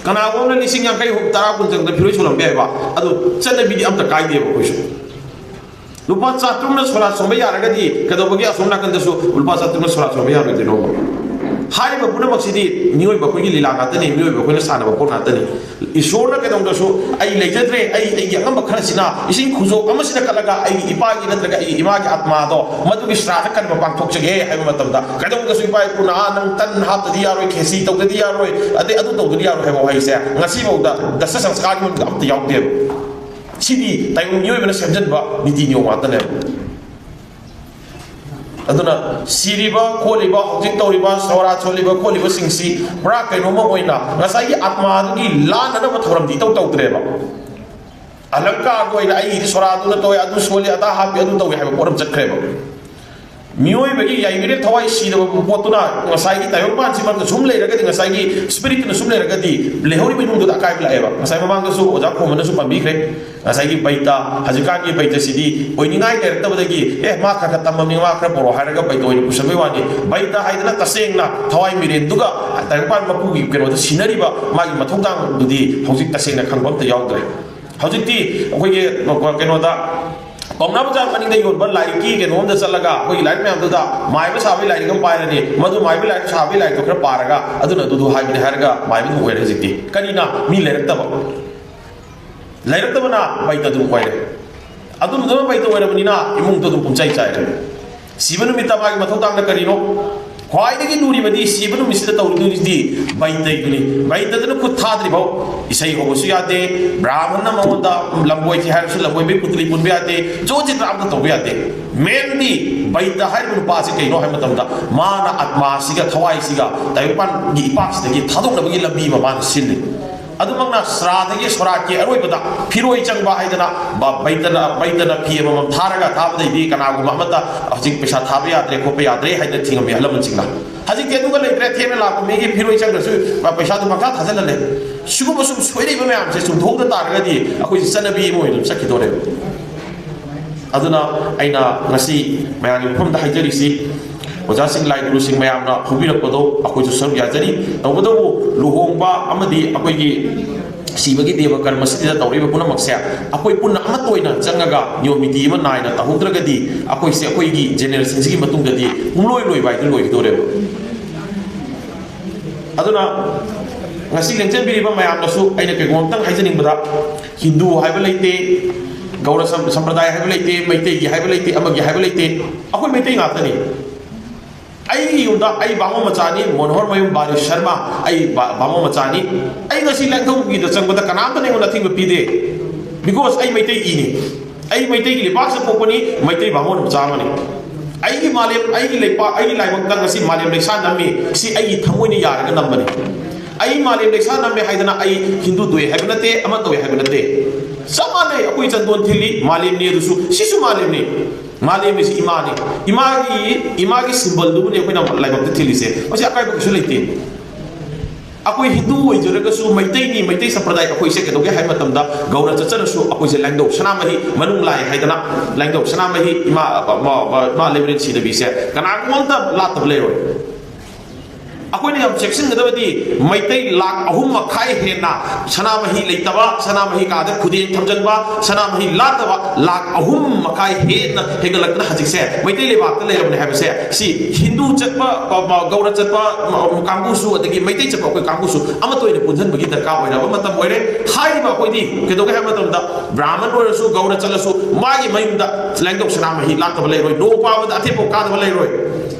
ꯀꯅꯥꯒꯨꯝꯕꯅ ꯂꯤꯁꯤꯡ ꯌꯥꯡꯈꯩ, ꯍꯨꯝ-, ꯇꯔꯥ, ꯀꯨꯟ ꯆꯪꯗ ꯐꯤꯔꯣꯏ ꯁꯣꯜꯂꯝꯕ ꯌꯥꯏꯕ, ꯑꯗꯨ ꯆꯠꯅꯕꯤꯗꯤ ꯑꯝꯇ ꯀꯥꯏꯗꯦꯕ ꯑꯩꯈꯣꯏꯁꯨ꯫ ꯂꯨꯄꯥ ꯆꯥꯇ꯭ꯔꯨꯛꯅ ꯁꯣꯔꯥ ꯁꯣꯟꯕ ꯌꯥꯔꯒꯗꯤ ꯀꯩꯗꯧꯕꯒꯤ ꯑꯁꯣꯝ ꯅꯥꯀꯟꯗꯁꯨ ꯂꯨꯄꯥ ꯆꯥꯇ꯭ꯔꯨꯛꯅ ꯁꯣꯔꯥ ꯁꯣꯟꯕ ꯌꯥꯔꯣꯏꯗꯣꯏꯅꯣ? ꯍꯥꯏꯔꯤꯕ ꯄꯨꯝꯅꯃꯛꯁꯤꯗꯤ ꯃꯤꯑꯣꯏꯕ ꯑꯩꯈꯣꯏꯒꯤ ꯂꯤꯂꯥ ꯉꯥꯛꯇꯅꯤ, ꯃꯤꯑꯣꯏꯕ ꯑꯩꯈꯣꯏꯅ ꯁꯥꯟꯅꯕ ꯄꯣꯠ ꯉꯥꯛꯇꯅꯤ꯫ ꯏꯁꯣꯔꯅ ꯀꯩꯗꯧꯗꯁꯨ "ꯑꯩ ꯂꯩꯖꯗ꯭ꯔꯦ, ꯑꯩ ꯑꯩꯒꯤ ꯑꯉꯝꯕ ꯈꯔꯁꯤꯅ ꯏꯁꯤꯡ ꯈꯨꯖꯣꯞ ꯑꯃꯁꯤꯗ ꯀꯠꯂꯒ ꯑꯩꯒꯤ ꯏꯄꯥꯒꯤ ꯅꯠꯇ꯭ꯔꯒ ꯑꯩꯒꯤ ꯏꯃꯥꯒꯤ ꯑꯥꯠꯃꯥꯗꯣ ꯃꯗꯨꯒꯤ ꯁ꯭ꯔꯥꯗ ꯀꯟꯕ ꯄꯥꯡꯊꯣꯛꯆꯒꯦ" ꯍꯥꯏꯕ ꯃꯇꯝꯗ ꯀꯩꯗꯧꯗꯁꯨ ꯏꯄꯥ ꯏꯄꯨꯅ "ꯑꯥ, ꯅꯪ ꯇꯟ ꯍꯥꯞꯇꯗꯤ ꯌꯥꯔꯣꯏ, ꯈꯦꯁꯤ ꯇꯧꯗꯗꯤ ꯌꯥꯔꯣꯏ, ꯑꯗꯩ ꯑꯗꯨ ꯇꯧꯗꯗꯤ ꯌꯥꯔꯣꯏ" ꯍꯥꯏꯕ ꯋꯥꯍꯩꯁꯦ ꯉꯁꯤꯐꯥꯎꯗ ꯗꯁ ꯁꯪꯁꯀꯥꯔꯒꯤ ꯃꯅꯨꯡꯗ ꯑꯝꯇ ꯌꯥꯎꯗꯦꯕ꯫ ꯁꯤꯗꯤ ꯇꯥꯏꯕꯪ ꯃꯤꯑꯣꯏꯕꯅ ꯁꯦꯝꯖꯤꯟꯕ ꯅꯤꯇꯤ ꯅꯤꯌꯣꯝ ꯉꯥꯛꯇꯅꯦꯕ꯫ ꯑꯗꯨꯅ ꯁꯤꯔꯤꯕ ꯈꯣꯠꯂꯤꯕ, ꯍꯧꯖꯤꯛ ꯇꯧꯔꯤꯕ ꯁꯣꯔꯥ ꯁꯣꯜꯂꯤꯕ ꯈꯣꯠꯂꯤꯕꯁꯤꯡꯁꯤ ꯄꯨꯔꯥ ꯀꯩꯅꯣꯝꯃ ꯑꯣꯏꯅ ꯉꯁꯥꯏꯒꯤ ꯑꯥꯠꯃꯥꯗꯨꯒꯤ ꯂꯥꯟꯅꯅꯕ ꯊꯧꯔꯝꯗꯤ ꯏꯇꯧ ꯇꯧꯗ꯭ꯔꯦꯕ꯫ ꯑꯂꯪꯀꯥꯔꯒꯤ ꯑꯣꯏꯅ "ꯑꯩ ꯁꯣꯔꯥꯗꯨꯅ ꯇꯧꯋꯦ, ꯑꯗꯨ ꯁꯣꯜꯂꯤ, ꯑꯗꯥ ꯍꯥꯞꯄꯤ, ꯑꯗꯨ ꯇꯧꯋꯦ" ꯍꯥꯏꯕ ꯄꯣꯠ ꯑꯃ ꯆꯠꯈ꯭ꯔꯦꯕ꯫ ꯃꯤꯑꯣꯏꯕꯒꯤ ꯌꯥꯏꯕꯤꯔꯦꯜ ꯊꯋꯥꯏ ꯁꯤꯗꯕ ꯄꯣꯠꯇꯨꯅ ꯉꯁꯥꯏꯒꯤ ꯇꯥꯏꯕꯪꯄꯥꯟꯁꯤ ꯃꯔꯛꯇ ꯁꯨꯝ ꯂꯩꯔꯒꯗꯤ, ꯉꯁꯥꯏꯒꯤ ꯁ꯭ꯄꯤꯔꯤꯠꯇꯨꯅ ꯁꯨꯝ ꯂꯩꯔꯒꯗꯤ ꯂꯩꯍꯧꯔꯤꯕ ꯏꯃꯨꯡꯗꯨꯗ ꯑꯀꯥꯏꯕ ꯂꯥꯛꯑꯦꯕ꯫ ꯉꯁꯥꯏ ꯃꯃꯥꯡꯗꯁꯨ ꯑꯣꯖꯥ ꯈꯣꯝꯕꯅꯁꯨ ꯄꯟꯕꯤꯈ꯭ꯔꯦ꯫ ꯉꯁꯥꯏꯒꯤ ꯕꯩꯇ, ꯍꯧꯖꯤꯛꯀꯥꯟꯒꯤ ꯕꯩꯇꯁꯤꯗꯤ ꯑꯣꯏꯅꯤꯡꯉꯥꯏ ꯂꯩꯔꯛꯇꯕꯗꯒꯤ, "ꯑꯦ, ꯃꯥ ꯈꯔ ꯈꯔ ꯇꯝꯃꯝꯅꯤ, ꯃꯥ ꯈꯔ ꯄꯣꯔꯛꯑꯣ" ꯍꯥꯏꯔꯒ ꯕꯩꯇ ꯑꯣꯏꯅ ꯄꯨꯁꯟꯕꯩ ꯋꯥꯅꯤ꯫ ꯕꯩꯇ ꯍꯥꯏꯗꯅ ꯇꯁꯦꯡꯅ ꯊꯋꯥꯏ ꯃꯤꯔꯦꯟꯗꯨꯒ ꯇꯥꯏꯕꯪꯄꯥꯟ ꯃꯄꯨꯒꯤ ꯀꯩꯅꯣꯗ ꯁꯤꯟꯅꯔꯤꯕ ꯃꯥꯒꯤ ꯃꯊꯧꯗꯥꯡꯗꯨꯗꯤ ꯍꯧꯖꯤꯛ ꯇꯁꯦꯡꯅ ꯈꯪꯕ ꯑꯝꯇ ꯌꯥꯎꯗ꯭ꯔꯦ꯫ ꯍꯧꯖꯤꯛꯇꯤ ꯑꯩꯈꯣꯏꯒꯤ ꯀꯩꯅꯣꯗ ꯄꯥꯎꯅꯥ ꯕꯖꯥꯔ ꯃꯅꯤꯡꯗ ꯌꯣꯟꯕ ꯂꯥꯏꯔꯤꯛꯀꯤ ꯀꯩꯅꯣ ꯑꯝꯗ ꯆꯠꯂꯒ ꯑꯩꯈꯣꯏꯒꯤ ꯂꯥꯏꯔꯤꯛ ꯃꯌꯥꯝꯗꯨꯗ ꯃꯥꯏꯕ ꯁꯥꯕꯒꯤ ꯂꯥꯏꯔꯤꯛ ꯑꯃ ꯄꯥꯏꯔꯅꯤ, ꯃꯗꯨ ꯃꯥꯏꯕ ꯂꯥꯏꯔꯤꯛ ꯁꯥꯕꯒꯤ ꯂꯥꯏꯔꯤꯛꯇꯣ ꯈꯔ ꯄꯥꯔꯒ "ꯑꯗꯨꯅ ꯑꯗꯨꯗꯨ ꯍꯥꯏꯕꯅꯤ" ꯍꯥꯏꯔꯒ ꯃꯥꯏꯕ ꯑꯗꯨꯝ ꯑꯣꯏꯔꯦ ꯍꯧꯖꯤꯛꯇꯤ꯫ ꯀꯔꯤꯅ? ꯃꯤ ꯂꯩꯔꯛꯇꯕ꯫ ꯂꯩꯔꯛꯇꯕꯅ ꯕꯩꯇ ꯑꯗꯨꯝ ꯑꯣꯏꯔꯦ꯫ ꯑꯗꯨꯝꯗꯨꯅ ꯕꯩꯇ ꯑꯣꯏꯔꯕꯅꯤꯅ ꯏꯃꯨꯡꯗꯣ ꯑꯗꯨꯝ ꯄꯨꯝꯆꯥꯏ ꯆꯥꯏꯔꯦ꯫ ꯁꯤꯕ ꯅꯨꯃꯤꯠꯇ ꯃꯥꯒꯤ ꯃꯊꯧꯗꯥꯡꯅ ꯀꯔꯤꯅꯣ? ꯈ꯭ꯋꯥꯏꯗꯒꯤ ꯂꯨꯔꯤꯕꯗꯤ ꯁꯤꯕ ꯅꯨꯃꯤꯠꯁꯤꯗ ꯇꯧꯔꯤꯗꯨꯗꯤ ꯕꯩꯇꯩꯗꯨꯅꯤ꯫ ꯕꯩꯇꯗꯨꯅ ꯈꯨꯠ ꯊꯥꯗ꯭ꯔꯤꯐꯥꯎ ꯏꯁꯩ ꯍꯧꯕꯁꯨ ꯌꯥꯗꯦ, ꯕ꯭ꯔꯥꯍꯃꯟꯅ ꯃꯉꯣꯟꯗ ꯂꯝꯕꯣꯏ ꯊꯤ ꯍꯥꯏꯔꯁꯨ ꯂꯝꯕꯣꯏꯕꯩ ꯄꯨꯇꯂꯤ ꯄꯨꯟꯕ ꯌꯥꯗꯦ, ꯆꯣ ꯆꯤꯇ꯭ꯔ ꯑꯝꯇ ꯇꯧꯕ ꯌꯥꯗꯦ꯫ ꯃꯦꯟꯗꯤ ꯕꯩꯇ ꯍꯥꯏꯔꯤꯕ ꯅꯨꯄꯥꯁꯤ ꯀꯩꯅꯣ ꯍꯥꯏꯕ ꯃꯇꯝꯗ ꯃꯥꯅ ꯑꯥꯠꯃꯥꯁꯤꯒ ꯊꯋꯥꯏꯁꯤꯒ ꯇꯥꯏꯕꯪꯄꯥꯟꯒꯤ ꯏꯄꯥꯛꯁꯤꯗꯒꯤ ꯊꯥꯗꯣꯛꯅꯕꯒꯤ ꯂꯝꯕꯤ ꯑꯃ ꯃꯥꯅ ꯁꯤꯜꯂꯤ꯫ ꯑꯗꯨꯃꯛꯅ ꯁ꯭ꯔꯥꯗꯒꯤ ꯁꯣꯔꯥꯠꯀꯤ ꯑꯔꯣꯏꯕꯗ ꯐꯤꯔꯣꯏ ꯆꯪꯕ ꯍꯥꯏꯗꯅ ꯕ-, ꯕꯩꯇꯅ, ꯕꯩꯇꯅ ꯐꯤ ꯑꯃꯃꯝ ꯊꯥꯔꯒ ꯊꯥꯕꯗꯩꯗꯤ ꯀꯅꯥꯒꯨꯝꯕ ꯑꯃꯠꯇ ꯍꯧꯖꯤꯛ ꯄꯩꯁꯥ ꯊꯥꯕ ꯌꯥꯗ꯭ꯔꯦ, ꯈꯣꯠꯄ ꯌꯥꯗ꯭ꯔꯦ ꯍꯥꯏꯗꯅ ꯊꯤꯡꯉꯝꯃꯤ ꯑꯍꯜ ꯂꯃꯟꯁꯤꯡꯅ꯫ ꯍꯧꯖꯤꯛꯇꯤ ꯑꯗꯨꯒ ꯂꯩꯇ꯭ꯔꯦ, ꯊꯦꯡꯅ ꯂꯥꯛꯄ ꯃꯤꯒꯤ ꯐꯤꯔꯣꯏ ꯆꯪꯗ꯭ꯔꯁꯨ ꯄꯩꯁꯥꯗꯨ ꯄꯪꯊꯥ ꯊꯥꯖꯤꯜꯍꯜꯂꯦ꯫ ꯁꯤꯒꯨꯝꯕ ꯁꯨꯝ ꯁꯣꯏꯔꯛꯏꯕ ꯃꯌꯥꯝꯁꯦ ꯆꯨꯝꯊꯣꯛꯇ ꯇꯥꯔꯒꯗꯤ ꯑꯩꯈꯣꯏꯁꯦ ꯆꯠꯅꯕꯤ ꯑꯃ ꯑꯣꯏꯅ ꯑꯗꯨꯝ ꯆꯠꯈꯤꯗꯣꯔꯦꯕ꯫ ꯑꯗꯨꯅ ꯑꯩꯅ ꯉꯁꯤ ꯃꯌꯥꯝꯒꯤ ꯃꯐꯝꯗ ꯍꯥꯏꯖꯔꯤꯁꯤ, ꯑꯣꯖꯥꯁꯤꯡ, ꯂꯥꯏ ꯒꯨꯔꯨꯁꯤꯡ ꯃꯌꯥꯝꯅ ꯍꯧꯕꯤꯔꯛꯄꯗꯣ ꯑꯩꯈꯣꯏꯁꯨ ꯁꯔꯨꯛ ꯌꯥꯖꯔꯤ꯫ ꯇꯧꯕꯇꯕꯨ ꯂꯨꯍꯣꯡꯕ ꯑꯃꯗꯤ ꯑꯩꯈꯣꯏꯒꯤ ꯁꯤꯕꯒꯤ ꯗꯦꯕ ꯀꯔꯃꯁꯤꯗ ꯇꯧꯔꯤꯕ ꯄꯨꯝꯅꯃꯛꯁꯦ ꯑꯩꯈꯣꯏ ꯄꯨꯟꯅ ꯑꯃꯠꯇ ꯑꯣꯏꯅ ꯆꯪꯉꯒ ꯅꯤꯌꯣꯝ ꯅꯤꯇꯤ ꯑꯃ ꯅꯥꯏꯅ ꯇꯧꯍꯧꯗ꯭ꯔꯒꯗꯤ ꯑꯩꯈꯣꯏꯁꯦ ꯑꯩꯈꯣꯏꯒꯤ ꯖꯦꯅꯦꯔꯦꯁꯟꯁꯤꯒꯤ ꯃꯇꯨꯡꯗꯗꯤ ꯄꯨꯡꯂꯣꯏ ꯂꯣꯏꯕ ꯍꯥꯏꯗꯨ ꯂꯣꯏꯒꯗꯧꯔꯦꯕ꯫ ꯑꯗꯨꯅ ꯉꯁꯤ ꯂꯦꯡꯖꯟꯕꯤꯔꯤꯕ ꯃꯌꯥꯝꯅꯁꯨ ꯑꯩꯅ ꯀꯩꯒꯨꯝꯕ ꯑꯝꯇꯪ ꯍꯥꯏꯖꯅꯤꯡꯕꯗ, ꯍꯤꯟꯗꯨ ꯍꯥꯏꯕ ꯂꯩꯇꯦ, ꯒꯧꯔ ꯁꯝ-, ꯁꯝꯄ꯭ꯔꯗꯥꯌ ꯍꯥꯏꯕ ꯂꯩꯇꯦ, ꯃꯩꯇꯩꯒꯤ ꯍꯥꯏꯕ ꯂꯩꯇꯦ, ꯑꯃꯒꯤ ꯍꯥꯏꯕ ꯂꯩꯇꯦ, ꯑꯩꯈꯣꯏ ꯃꯩꯇꯩ ꯉꯥꯛꯇꯅꯤ꯫ ꯑꯩꯒꯤ ꯌꯨꯝꯗ ꯑꯩ ꯕꯥꯃꯣꯟ ꯃꯆꯥꯅꯤ, ꯃꯣꯅꯣꯍꯔ ꯃꯌꯨꯝ ꯕꯥꯔꯤ ꯁꯔꯃ, ꯑꯩ ꯕꯥ-, ꯕꯥꯃꯣꯟ ꯃꯆꯥꯅꯤ꯫ ꯑꯩ ꯉꯁꯤ ꯂꯥꯏꯅꯤꯡꯊꯧꯒꯤꯗ ꯆꯪꯕꯗ ꯀꯅꯥꯝꯇꯅ ꯑꯩꯉꯣꯟꯗ ꯑꯊꯤꯡꯕ ꯄꯤꯗꯦ, because ꯑꯩ ꯃꯩꯇꯩ ꯏꯅꯤ꯫ ꯑꯩ ꯃꯩꯇꯩꯒꯤ ꯂꯩꯄꯥꯛꯁꯤꯗ ꯄꯣꯛꯄꯅꯤ, ꯃꯩꯇꯩ ꯕꯥꯃꯣꯟ ꯃꯆꯥ ꯑꯃꯅꯤ꯫ ꯑꯩꯒꯤ ꯃꯥꯂꯦꯝ, ꯑꯩꯒꯤ ꯂꯩꯄꯥꯛ, ꯑꯩꯒꯤ ꯂꯥꯏꯕꯛꯇ ꯉꯁꯤ ꯃꯥꯂꯦꯝ ꯂꯩꯁꯥ ꯅꯝꯃꯤ, ꯁꯤ ꯑꯩꯒꯤ ꯊꯃꯣꯏꯅ ꯌꯥꯔꯒ ꯅꯝꯕꯅꯤ꯫ ꯑꯩ ꯃꯥꯂꯦꯝ ꯂꯩꯁꯥ ꯅꯝꯃꯦ ꯍꯥꯏꯗꯅ ꯑꯩ ꯍꯤꯟꯗꯨ ꯇꯣꯛꯑꯦ ꯍꯥꯏꯕ ꯅꯠꯇꯦ, ꯑꯃ ꯇꯧꯑꯦ ꯍꯥꯏꯕ ꯅꯠꯇꯦ꯫ ꯆꯞ ꯃꯥꯟꯅꯩ, ꯑꯩꯈꯣꯏ ꯆꯟꯗꯣꯟ ꯊꯤꯜꯂꯤ, ꯃꯥꯂꯦꯝꯅꯤ ꯑꯗꯨꯁꯨ, ꯁꯤꯁꯨ ꯃꯥꯂꯦꯝꯅꯤ꯫ ꯃꯥꯂꯦꯝ ꯑꯁꯤ ꯏꯃꯥꯅꯤ꯫ ꯏꯃꯥꯒꯤ, ꯏꯃꯥꯒꯤ ꯁꯤꯝꯕꯜꯗꯨꯕꯨꯅꯤ ꯑꯩꯈꯣꯏꯅ ꯂꯥꯏꯕꯛꯇ ꯊꯤꯜꯂꯤꯁꯦ꯫ ꯃꯁꯤ ꯑꯀꯥꯏꯕ ꯀꯩꯁꯨ ꯂꯩꯇꯦ꯫ ꯑꯩꯈꯣꯏ ꯍꯤꯟꯗꯨ ꯑꯣꯏꯖꯔꯒꯁꯨ ꯃꯩꯇꯩꯅꯤ, ꯃꯩꯇꯩ ꯁꯝꯄ꯭ꯔꯗꯥꯏ ꯑꯩꯈꯣꯏꯁꯦ ꯀꯩꯗꯧꯒꯦ ꯍꯥꯏꯕ ꯃꯇꯝꯗ ꯒꯧꯔ ꯆꯠꯆꯔꯁꯨ ꯑꯩꯈꯣꯏꯁꯦ ꯂꯥꯏꯅꯤꯡꯊꯧ ꯁꯅꯥꯃꯍꯤ ꯃꯅꯨꯡ ꯂꯥꯏ ꯍꯥꯏꯗꯅ ꯂꯥꯏꯅꯤꯡꯊꯧ ꯁꯅꯥꯃꯍꯤ ꯏꯃꯥ, ꯃ-, ꯃ-, ꯏꯃꯥ ꯂꯩꯃꯔꯦꯟ ꯁꯤꯗꯕꯤꯁꯦ ꯀꯅꯥꯒꯨꯝꯕ ꯑꯝꯇ ꯂꯥꯠꯇꯕ ꯂꯩꯔꯣꯏ꯫ ꯑꯩꯈꯣꯏꯅ ꯌꯥꯝ ꯆꯦꯛꯁꯤꯟꯒꯗꯕꯗꯤ ꯃꯩꯇꯩ ꯂꯥꯈ ꯑꯍꯨꯝ ꯃꯈꯥꯏ ꯍꯦꯟꯅ ꯁꯅꯥꯃꯍꯤ ꯂꯩꯇꯕ, ꯁꯅꯥꯃꯍꯤ ꯀꯥꯗ ꯈꯨꯗꯦꯡ ꯊꯝꯖꯤꯟꯕ, ꯁꯅꯥꯃꯍꯤ ꯂꯥꯠꯇꯕ ꯂꯥꯈ ꯑꯍꯨꯝ ꯃꯈꯥꯏ ꯍꯦꯟꯅ ꯍꯦꯟꯒꯠꯂꯛꯇꯅ ꯍꯧꯖꯤꯛꯁꯦ ꯃꯩꯇꯩ ꯂꯩꯕꯥꯛꯇ ꯂꯩꯔꯕꯅꯦ ꯍꯥꯏꯕꯁꯦ ꯁꯤ ꯍꯤꯟꯗꯨ ꯆꯠꯄ, ꯄ-, ꯄ-, ꯒꯧꯔ ꯆꯠꯄ, ꯃ-, ꯀꯥꯡꯕꯨꯁꯨ ꯑꯗꯒꯤ ꯃꯩꯇꯩ ꯆꯠꯄ ꯑꯩꯈꯣꯏ ꯀꯥꯡꯕꯨꯁꯨ ꯑꯃꯠꯇ ꯑꯣꯏꯅ ꯄꯨꯟꯁꯤꯟꯕꯒꯤ ꯗꯔꯀꯥꯔ ꯑꯣꯏꯔꯕ ꯃꯇꯝ ꯑꯣꯏꯔꯦ꯫ ꯍꯥꯏꯔꯤꯕ ꯑꯩꯈꯣꯏꯗꯤ ꯀꯩꯗꯧꯒꯦ ꯍꯥꯏꯕ ꯃꯇꯝꯗ ꯕ꯭ꯔꯥꯍꯃꯟ ꯑꯣꯏꯔꯁꯨ, ꯒꯧꯔ ꯆꯠꯂꯁꯨ ꯃꯥꯒꯤ ꯃꯌꯨꯝꯗ ꯂꯥꯏꯅꯤꯡꯊꯧ ꯁꯅꯥꯃꯍꯤ ꯂꯥꯠꯇꯕ ꯂꯩꯔꯣꯏ, ꯅꯣꯡ ꯄꯥꯟꯕꯗ ꯑꯊꯦꯞꯄ ꯀꯥꯗꯕ ꯂꯩꯔꯣꯏ,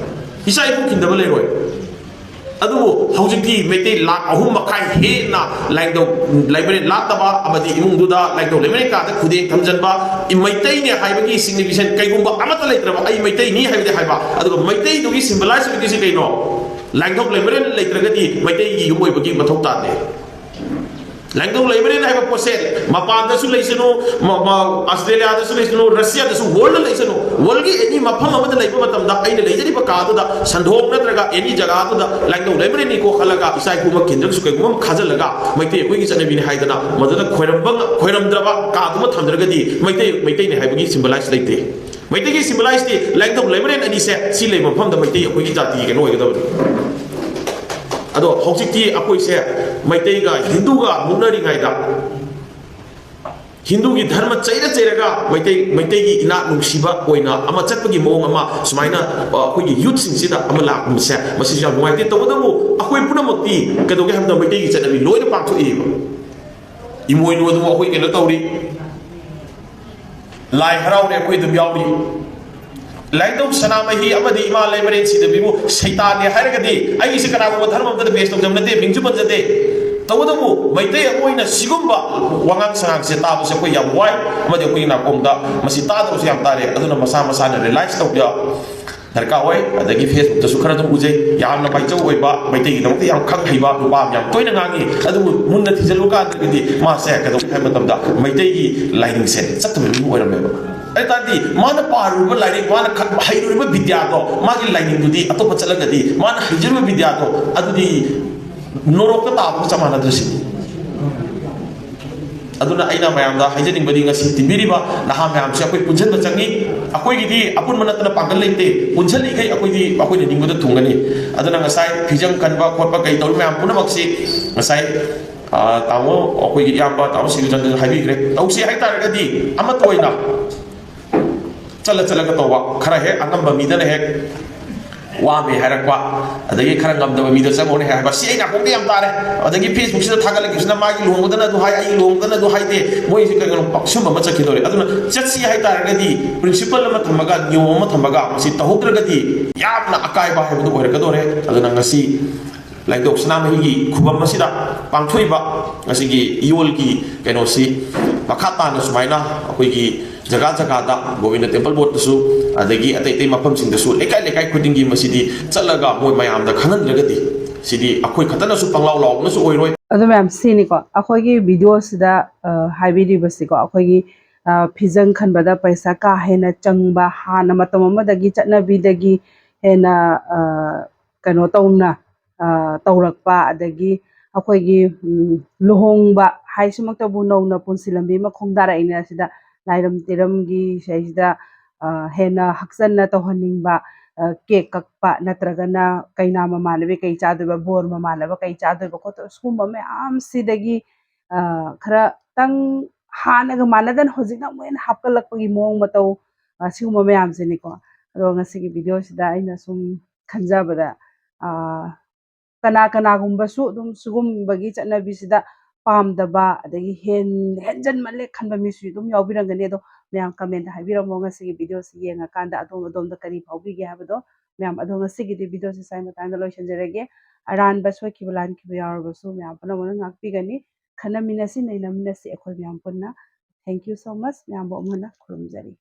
ꯏꯆꯥ ꯏꯄꯨ ꯈꯤꯟꯗꯕ ꯂꯩꯔꯣꯏ꯫ ꯑꯗꯨꯕꯨ ꯍꯧꯖꯤꯛꯇꯤ ꯃꯩꯇꯩ ꯂꯥꯈ ꯑꯍꯨꯝ ꯃꯈꯥꯏ ꯍꯦꯟꯅ ꯂꯥꯏꯅꯤꯡꯊꯧ ꯂꯩꯃꯔꯦꯟ ꯂꯥꯠꯇꯕ ꯑꯃꯗꯤ ꯏꯃꯨꯡꯗꯨꯗ ꯂꯥꯏꯅꯤꯡꯊꯧ ꯂꯩꯃꯔꯦꯟ ꯀꯥꯗ ꯈꯨꯗꯦꯡ ꯊꯝꯖꯤꯟꯕ, ꯃꯩꯇꯩꯅꯦ ꯍꯥꯏꯕꯒꯤ signification ꯀꯩꯒꯨꯝꯕ ꯑꯃꯠꯇ ꯂꯩꯇ꯭ꯔꯕ, ꯑꯩ ꯃꯩꯇꯩꯅꯤ ꯍꯥꯏꯕꯗꯤ ꯍꯥꯏꯕ, ꯑꯗꯨꯒ ꯃꯩꯇꯩꯗꯨꯒꯤ symbolize ꯑꯣꯏꯗꯣꯏꯁꯤ ꯀꯩꯅꯣ? ꯂꯥꯏꯅꯤꯡꯊꯧ ꯂꯩꯃꯔꯦꯟ ꯂꯩꯇ꯭ꯔꯒꯗꯤ ꯃꯩꯇꯩꯒꯤ ꯌꯨꯝ ꯑꯣꯏꯕꯒꯤ ꯃꯊꯧ ꯇꯥꯗꯦ꯫ ꯂꯥꯏꯅꯤꯡꯊꯧ ꯂꯩꯃꯔꯦꯟ ꯍꯥꯏꯕ ꯄꯣꯠꯁꯦ ꯃꯄꯥꯟꯗꯁꯨ ꯂꯩꯁꯅꯨ, ꯃ-, ꯃ-, ꯑꯁꯇ꯭ꯔꯦꯂꯤꯌꯥꯗꯁꯨ ꯂꯩꯁꯅꯨ, ꯔꯁꯤꯌꯥꯗꯁꯨ, world ꯂꯩꯁꯅꯨ, worldꯒꯤ any ꯃꯐꯝ ꯑꯃꯗ ꯂꯩꯕ ꯃꯇꯝꯗ ꯑꯩꯅ ꯂꯩꯖꯔꯤꯕ ꯀꯥꯗꯨꯗ ꯁꯟꯗꯣꯛ ꯅꯠꯇ꯭ꯔꯒ any ꯖꯒꯥꯗꯨꯗ ꯂꯥꯏꯅꯤꯡꯊꯧ ꯂꯩꯃꯔꯦꯟꯅꯤꯀꯣ ꯈꯜꯂꯒ ꯏꯆꯥ ꯏꯄꯨꯃꯛ ꯈꯤꯟꯗ꯭ꯔꯒꯁꯨ ꯀꯩꯒꯨꯝꯕ ꯑꯃ ꯈꯥꯖꯤꯜꯂꯒ ꯃꯩꯇꯩ ꯑꯩꯈꯣꯏꯒꯤ ꯆꯠꯅꯕꯤꯅꯤ ꯍꯥꯏꯗꯅ ꯃꯗꯨꯗ ꯈꯣꯏꯔꯝꯕ ꯉ-, ꯈꯣꯏꯔꯝꯗ꯭ꯔꯕ ꯀꯥꯗꯨꯃ ꯊꯝꯗ꯭ꯔꯒꯗꯤ ꯃꯩꯇꯩ ꯃꯩꯇꯩꯅꯤ ꯍꯥꯏꯕꯒꯤ symbolize ꯂꯩꯇꯦ꯫ ꯃꯩꯇꯩꯒꯤ ꯁꯤꯝꯕꯣꯂꯥꯏꯁꯇꯤ ꯂꯥꯏꯅꯤꯡꯊꯧ ꯂꯩꯃꯔꯦꯟ ꯑꯅꯤꯁꯦ, ꯁꯤ ꯂꯩꯕ ꯃꯐꯝꯗ ꯃꯩꯇꯩ ꯑꯩꯈꯣꯏꯒꯤ ꯖꯥꯇꯤꯒꯤ ꯀꯩꯅꯣ ꯑꯣꯏꯒꯗꯕꯅꯤ꯫ ꯑꯗꯣ ꯍꯧꯖꯤꯛꯇꯤ ꯑꯩꯈꯣꯏꯁꯦ ꯃꯩꯇꯩꯒ ꯍꯤꯟꯗꯨꯒ ꯃꯨꯛꯅꯔꯤꯉꯩꯗ, ꯍꯤꯟꯗꯨꯒꯤ ꯙꯔꯃ ꯆꯩꯔ ꯆꯩꯔꯒ ꯃꯩꯇꯩ, ꯃꯩꯇꯩꯒꯤ ꯏꯅꯥꯠ ꯅꯨꯡꯁꯤꯕ ꯑꯣꯏꯅ ꯑꯃ ꯆꯠꯄꯒꯤ ꯃꯑꯣꯡ ꯑꯃ ꯁꯨꯃꯥꯏꯅ, ꯑ, ꯑꯩꯈꯣꯏꯒꯤ ꯌꯨꯠꯁꯤꯡꯁꯤꯗ ꯑꯃ ꯂꯥꯛꯄꯁꯦ, ꯃꯁꯤꯁꯨ ꯌꯥꯝ ꯅꯨꯡꯉꯥꯏꯇꯦ꯫ ꯇꯧꯕꯇꯕꯨ ꯑꯩꯈꯣꯏ ꯄꯨꯝꯅꯃꯛꯇꯤ ꯀꯩꯗꯧꯒꯦ ꯍꯥꯏꯕꯗ ꯃꯩꯇꯩꯒꯤ ꯆꯠꯅꯕꯤ ꯂꯣꯏꯅ ꯄꯥꯡꯊꯣꯛꯏꯕ꯫ ꯏꯃꯣꯏꯅꯨ ꯑꯗꯨꯕꯨ ꯑꯩꯈꯣꯏ ꯀꯩꯅꯣ ꯇꯧꯔꯤ, ꯂꯥꯏ ꯍꯔꯥꯎꯔꯦ ꯑꯩꯈꯣꯏ ꯑꯗꯨꯝ ꯌꯥꯎꯔꯤ꯫ ꯂꯥꯏꯅꯤꯡꯊꯧ ꯁꯅꯥꯃꯍꯤ ꯑꯃꯗꯤ ꯏꯃꯥ ꯂꯩꯃꯔꯦꯟ ꯁꯤꯗꯕꯤꯕꯨ ꯁꯩꯇꯥꯅꯦ ꯍꯥꯏꯔꯒꯗꯤ, ꯑꯩꯒꯤꯁꯦ ꯀꯅꯥꯒꯨꯝꯕ ꯙꯔꯃ ꯑꯃꯠꯇꯗ ꯕꯦꯁ ꯇꯧꯖꯕ ꯅꯠꯇꯦ, ꯃꯤꯡꯁꯨ ꯄꯟꯖꯗꯦ꯫ ꯇꯧꯕꯇꯕꯨ ꯃꯩꯇꯩ ꯑꯃ ꯑꯣꯏꯅ ꯁꯤꯒꯨꯝꯕ ꯋꯥꯉꯥꯡ ꯁꯉꯥꯡꯁꯦ ꯇꯥꯕꯁꯦ ꯑꯩꯈꯣꯏ ꯌꯥꯝ ꯋꯥꯏ, ꯑꯃꯗꯤ ꯑꯩꯈꯣꯏꯒꯤ ꯅꯥꯀꯣꯡꯗ ꯃꯁꯤ ꯇꯥꯗꯕꯁꯨ ꯌꯥꯝ ꯇꯥꯔꯦ꯫ ꯑꯗꯨꯅ ꯃꯁꯥ ꯃꯁꯥꯅ ꯔꯤꯌꯦꯂꯥꯏꯁ ꯇꯧꯕ ꯗꯔꯀꯥꯔ ꯑꯣꯏ꯫ ꯑꯗꯒꯤ ꯐꯦꯁꯕꯨꯛꯇꯁꯨ ꯈꯔ ꯑꯗꯨꯝ ꯎꯖꯩ, ꯌꯥꯝꯅ ꯃꯥꯏꯆꯧ ꯑꯣꯏꯕ, ꯃꯩꯇꯩꯒꯤꯗꯃꯛꯇ ꯌꯥꯝ ꯈꯪ ꯍꯩꯕ ꯅꯨꯄꯥ ꯑꯃ ꯌꯥꯝ ꯇꯣꯏꯅ ꯉꯥꯡꯉꯤ꯫ ꯑꯗꯨꯕꯨ ꯃꯨꯟꯅ ꯊꯤꯖꯤꯜꯂꯨ ꯀꯥꯟꯗꯗꯤ ꯃꯥꯁꯦ ꯀꯩꯗꯧꯒꯦ ꯍꯥꯏꯕ ꯃꯇꯝꯗ ꯃꯩꯇꯩꯒꯤ ꯂꯥꯏꯅꯤꯡꯁꯦ ꯆꯠꯇꯕ ꯃꯤ ꯑꯣꯏꯔꯝꯃꯦꯕ꯫ ꯑꯗꯨ ꯇꯥꯔꯗꯤ ꯃꯥꯅ ꯄꯥꯔꯨꯔꯤꯕ ꯂꯥꯏꯔꯤꯛ, ꯃꯥꯅ ꯈ-, ꯍꯩꯔꯨꯔꯤꯕ ꯕꯤꯗ꯭ꯌꯥꯗꯣ, ꯃꯥꯒꯤ ꯂꯥꯏꯅꯤꯡꯗꯨꯗꯤ ꯑꯇꯣꯞꯄ ꯆꯠꯂꯒꯗꯤ ꯃꯥꯅ ꯍꯩꯖꯔꯤꯕ ꯕꯤꯗ꯭ꯌꯥꯗꯣ ꯑꯗꯨꯗꯤ ꯅꯣꯔꯣꯛꯇ ꯇꯥꯕꯒ ꯆꯞ ꯃꯥꯟꯅꯗ꯭ꯔꯁꯤ꯫ ꯑꯗꯨꯅ ꯑꯩꯅ ꯃꯌꯥꯝꯗ ꯍꯥꯏꯖꯅꯤꯡꯕꯗꯤ, ꯉꯁꯤ ꯇꯤꯟꯕꯤꯔꯤꯕ ꯅꯍꯥ ꯃꯌꯥꯝꯁꯦ ꯑꯩꯈꯣꯏ ꯄꯨꯟꯁꯤꯟꯕ ꯆꯪꯉꯤ꯫ ꯑꯩꯈꯣꯏꯒꯤꯗꯤ ꯑꯄꯨꯟꯕ ꯅꯠꯇꯅ ꯄꯥꯡꯒꯜ ꯂꯩꯇꯦ꯫ ꯄꯨꯟꯁꯤꯜꯂꯤꯈꯩ ꯑꯩꯈꯣꯏꯗꯤ ꯑꯩꯈꯣꯏꯅ ꯅꯤꯡꯕꯗ ꯊꯨꯡꯒꯅꯤ꯫ ꯑꯗꯨꯅ ꯉꯁꯥꯏ ꯐꯤꯖꯪ ꯈꯟꯕ ꯈꯣꯠꯄ ꯀꯩ ꯇꯧꯔꯤ ꯃꯌꯥꯝ ꯄꯨꯝꯅꯃꯛꯁꯤ ꯉꯁꯥꯏ, ꯑ, ꯇꯥꯃꯣ, ꯑꯩꯈꯣꯏꯒꯤ ꯏꯌꯥꯝꯕ ꯇꯥꯃꯣ ꯁꯤꯕꯆꯟꯗ꯭ꯔꯅ ꯍꯥꯏꯕꯤꯈ꯭ꯔꯦ꯫ ꯇꯧꯁꯤ ꯍꯥꯏ ꯇꯥꯔꯒꯗꯤ ꯑꯃꯠꯇ ꯑꯣꯏꯅ ꯆꯠꯂ ꯆꯠꯂꯒ ꯇꯧꯕ, ꯈꯔ ꯍꯦꯛ ꯑꯉꯝꯕ ꯃꯤꯗꯅ ꯍꯦꯛ ꯋꯥꯃꯦ ꯍꯥꯏꯔꯛꯄ, ꯑꯗꯒꯤ ꯈꯔ ꯉꯝꯗꯕ ꯃꯤꯗ ꯆꯪꯉꯨꯅꯦ ꯍꯥꯏꯔꯛꯄ, ꯁꯤ ꯑꯩ ꯅꯥꯀꯣꯡꯗ ꯌꯥꯝ ꯇꯥꯔꯦ꯫ ꯑꯗꯒꯤ ꯐꯦꯁꯕꯨꯛꯁꯤꯗ ꯊꯥꯒꯠꯂꯛꯈꯤꯕꯁꯤꯅ ꯃꯥꯒꯤ ꯂꯨꯍꯣꯡꯕꯗꯅ ꯑꯗꯨ ꯍꯥꯏ, ꯑꯩ ꯂꯨꯍꯣꯡꯕꯗꯅ ꯑꯗꯨ ꯍꯥꯏꯗꯦ, ꯃꯣꯏꯁꯦ ꯀꯩꯅꯣ ꯁꯨꯝꯕ ꯑꯃ ꯆꯠꯈꯤꯗꯧꯔꯦ꯫ ꯑꯗꯨꯅ ꯆꯠꯁꯤ ꯍꯥꯏꯇꯥꯔꯒꯗꯤ ꯄ꯭ꯔꯤꯟꯁꯤꯄꯜ ꯑꯃ ꯊꯝꯃꯒ, ꯅꯤꯌꯣꯝ ꯑꯃ ꯊꯝꯃꯒ ꯃꯁꯤ ꯇꯧꯍꯧꯗ꯭ꯔꯒꯗꯤ ꯌꯥꯝꯅ ꯑꯀꯥꯏꯕ ꯍꯥꯏꯕꯗꯨ ꯑꯣꯏꯔꯛꯀꯗꯧꯔꯦ꯫ ꯑꯗꯨꯅ ꯉꯁꯤ ꯂꯥꯏꯅꯤꯡꯊꯧ ꯁꯅꯥꯃꯍꯤꯒꯤ ꯈꯨꯕꯝ ꯑꯁꯤꯗ ꯄꯥꯡꯊꯣꯛꯏꯕ ꯉꯁꯤꯒꯤ ꯏꯌꯣꯜꯒꯤ ꯀꯩꯅꯣꯁꯤ ꯃꯈꯥ ꯇꯥꯅ ꯁꯨꯃꯥꯏꯅ ꯑꯩꯈꯣꯏꯒꯤ ꯖꯒꯥ ꯖꯒꯥꯗ ꯒꯣꯕꯤꯟꯗ ꯇꯦꯝꯄꯜ ꯕꯣꯔꯗꯇꯁꯨ, ꯑꯗꯒꯤ ꯑꯇꯩ ꯑꯇꯩ ꯃꯐꯝꯁꯤꯡꯗꯁꯨ, ꯂꯩꯀꯥꯏ ꯂꯩꯀꯥꯏ ꯈꯨꯗꯤꯡꯒꯤ ꯃꯁꯤꯗꯤ ꯆꯠꯂꯒ ꯃꯣꯏ ꯃꯌꯥꯝꯗ ꯈꯪꯍꯟꯗ꯭ꯔꯒꯗꯤ ꯁꯤꯗꯤ ꯑꯩꯈꯣꯏ ꯈꯛꯇꯅꯁꯨ ꯄꯪꯂꯥꯎ ꯂꯥꯎꯕꯅꯁꯨ ꯑꯣꯏꯔꯣꯏ꯫ ꯑꯗꯨ ꯃꯌꯥꯝ ꯁꯤꯅꯤꯀꯣ ꯑꯩꯈꯣꯏꯒꯤ ꯚꯤꯗꯤꯑꯣꯁꯤꯗ, ꯑ, ꯍꯥꯏꯕꯤꯔꯤꯕꯁꯤꯀꯣ, ꯑꯩꯈꯣꯏꯒꯤ, ꯑ, ꯐꯤꯖꯪ ꯈꯟꯕꯗ ꯄꯩꯁꯥ ꯀꯥ ꯍꯦꯟꯅ ꯆꯪꯕ, ꯍꯥꯟꯅ ꯃꯇꯝ ꯑꯃꯗꯒꯤ ꯆꯠꯅꯕꯤꯗꯒꯤ ꯍꯦꯟꯅ, ꯑ, ꯀꯩꯅꯣ ꯇꯧꯅ, ꯑ, ꯇꯧꯔꯛꯄ, ꯑꯗꯒꯤ ꯑꯩꯈꯣꯏꯒꯤ, ꯎꯝ, ꯂꯨꯍꯣꯡꯕ ꯍꯥꯏꯁꯤꯃꯛꯇꯕꯨ ꯅꯧꯅ ꯄꯨꯟꯁꯤ ꯂꯝꯕꯤ ꯑꯃ ꯈꯣꯡꯗꯥꯔꯛꯏꯅꯦ꯫ ꯑꯁꯤꯗ ꯂꯥꯏꯔꯝ ꯇꯤꯔꯝꯒꯤ ꯁꯤꯗꯩꯁꯤꯗ, ꯑ, ꯍꯦꯟꯅ ꯍꯛꯆꯟꯅ ꯇꯧꯍꯟꯅꯤꯡꯕ, ꯑ, cake ꯀꯛꯄ ꯅꯠꯇ꯭ꯔꯒꯅ ꯀꯩꯅꯥ ꯃꯃꯥꯟꯅꯕꯤ ꯀꯩ ꯆꯥꯗꯣꯏꯕ, ꯕꯣꯔ ꯃꯃꯥꯟꯅꯕ ꯀꯩ ꯆꯥꯗꯣꯏꯕ ꯈꯣꯠꯇꯣꯏꯕ, ꯁꯤꯒꯨꯝꯕ ꯃꯌꯥꯝꯁꯤꯗꯒꯤ, ꯑ, ꯈꯔꯇꯪ ꯍꯥꯟꯅꯒ ꯃꯥꯟꯅꯗꯅ ꯍꯧꯖꯤꯛꯅ ꯑꯃꯨꯛ ꯍꯦꯟꯅ ꯍꯥꯞꯀꯠꯂꯛꯄꯒꯤ ꯃꯑꯣꯡ ꯃꯇꯧ, ꯑ, ꯁꯤꯒꯨꯝꯕ ꯃꯌꯥꯝꯁꯤꯅꯤꯀꯣ꯫ ꯑꯗꯣ ꯉꯁꯤꯒꯤ video ꯁꯤꯗ ꯑꯩꯅ ꯁꯨꯝ ꯈꯟꯖꯕꯗ, ꯑ, ꯀꯅꯥ ꯀꯅꯥꯒꯨꯝꯕꯁꯨ ꯑꯗꯨꯝ ꯁꯤꯒꯨꯝꯕꯒꯤ ꯆꯠꯅꯕꯤꯁꯤꯗ ꯄꯥꯝꯗꯕ, ꯑꯗꯒꯤ ꯍꯦꯟ-, ꯍꯦꯟꯖꯟꯃꯜꯂꯦ ꯈꯟꯕ ꯃꯤꯁꯨ ꯑꯗꯨꯝ ꯌꯥꯎꯕꯤꯔꯝꯒꯅꯤ꯫ ꯑꯗꯣ ꯃꯌꯥꯝ comment ꯍꯥꯏꯕꯤꯔꯝꯃꯣ ꯉꯁꯤꯒꯤ video ꯁꯤ ꯌꯦꯡꯉꯀꯥꯟꯗ ꯑꯗꯣꯝ ꯑꯗꯣꯝꯗ ꯀꯔꯤ ꯐꯥꯎꯕꯤꯒꯦ ꯍꯥꯏꯕꯗꯣ꯫ ꯃꯌꯥꯝ ꯑꯗꯣ ꯉꯁꯤꯒꯤꯗꯤ video ꯁꯤ ꯁ꯭ꯋꯥꯏ ꯃꯇꯥꯡꯗ ꯂꯣꯏꯁꯤꯟꯖꯔꯒꯦ꯫ ꯑꯔꯥꯟꯕ ꯁꯣꯏꯈꯤꯕ ꯂꯥꯟꯈꯤꯕ ꯌꯥꯎꯔꯕꯁꯨ ꯃꯌꯥꯝ ꯄꯨꯝꯅꯃꯛꯅ ꯉꯥꯛꯄꯤꯒꯅꯤ꯫ ꯈꯟꯅꯃꯤꯟꯅꯁꯤ, ꯅꯩꯅꯃꯤꯟꯅꯁꯤ ꯑꯩꯈꯣꯏ ꯃꯌꯥꯝ ꯄꯨꯟꯅ꯫ Thank you so much꯫ ꯃꯌꯥꯝꯕꯨ ꯑꯃꯨꯛ ꯍꯟꯅ ꯈꯨꯔꯨꯝꯖꯔꯤ꯫